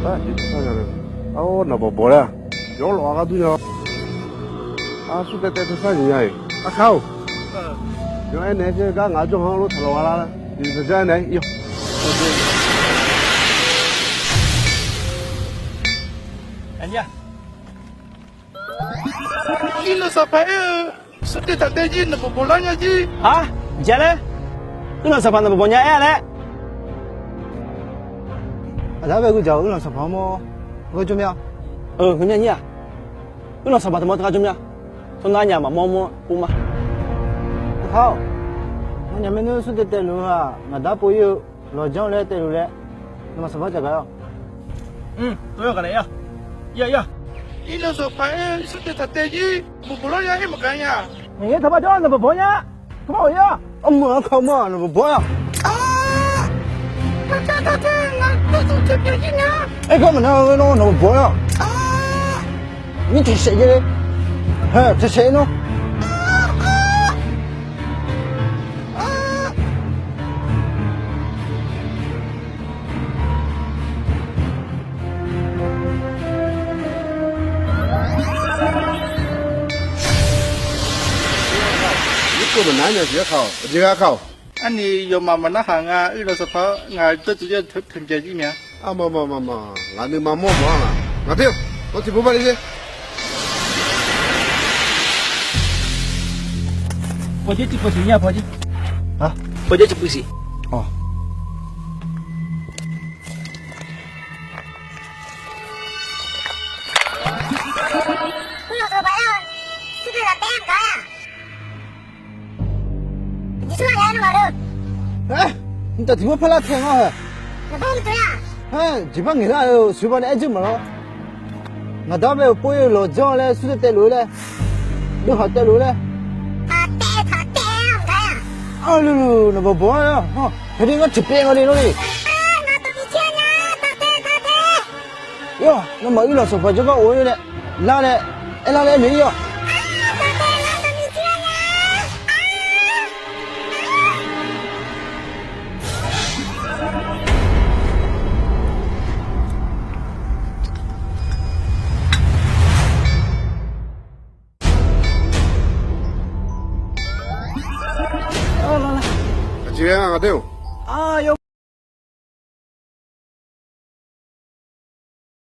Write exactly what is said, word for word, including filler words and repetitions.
Aq, nawq bawq bawq laer-aq, yawr lawf-a ghardur nya. Aq, smr taev taev tersar nyiq nya-iq. Arkhar-or, yawr aernaeq-aer gar ngaq-anr jawrhanq-anr lof taqlawq-a lar. Iqzaq jar aernaeq-aer ir-awq. Irlanq sanqpaq aer-eu, smr taev taq taev jir nawq bawq bawq lar nya jir. Aq, jar laer? Irlanq sanqpaq nawq bawq bawq nya aer-a laer? Aqda bae geudzaq-euq irlanq sanqpaq-anr mawr, gharjawr mya. Heu mya nyir-aq, irlanq sanqpaq taqmawr taqghar jawr mya. Tsawrnar nya maqmawr mawr pov ma. Arkhar-or, nawnyaf maernmr smr taev taev luf-eu-aq, ngaqda pov ir-eu lawqjanr laer taev luf laer, nawmaf sanqpaq jaq gaq-awq. Mr, tov-aer ghaq naeq-ir-awq. Ir-a, ir-a. Irlanq sanqpaq aer smr taev taq taev jir, bawq bawq lar nya aer maqgaq nya. Ngaq yaer taqpar jawr nawq bawq bawq nya. Taqpar ghawq ir-awq. Armur-anr ka mawr-aq nawq bawq bawq-a. Taq taev taq taev, ngaq dawrduq tanqpyaeq jir nya. Aer gar maqnar-eu nawr nawq bawq bawq-a. Nyir taqsaef jeq le. Hae, taqsaef nawr. Irkeuv maqnar nya jeq-aer kar-awq, aqjeq gha kar-awq. Arni yawmaf maqnar haq nga, irlanq sanqpaq-awr ngaq dawrduq jar tanqpyaeq jir mya. Arma ma ma ma, ngaq nuima mawr mawf-a laq. Ngaq tae-awq, nawr tiqpov barle sher. Pawqdzer tiqpov siq nya pawqdzer. Pawqdzer tiqpov siq. Aer, mqtav tiqpov parlar tae ngawr hae. Aer, jeqpar ngaeqlar-eu suqbav nae aer dzeur maqlawr. Ngaqda bae-euq pov ir-eu lawqjanr laer smr taev taev luf-eu laer, dov haq taev luf-eu laer. Arlulu, nawq bawq bawq-a. Haeqni ngar tiqpyaev nga le nawr le. Yawr, nawmaf irlanq sanqpaq jawrgar of-ir nae lar nae, aerlar laer aer maeq-ir-awq. Aqjeq-aer nga ngaq tae-awq.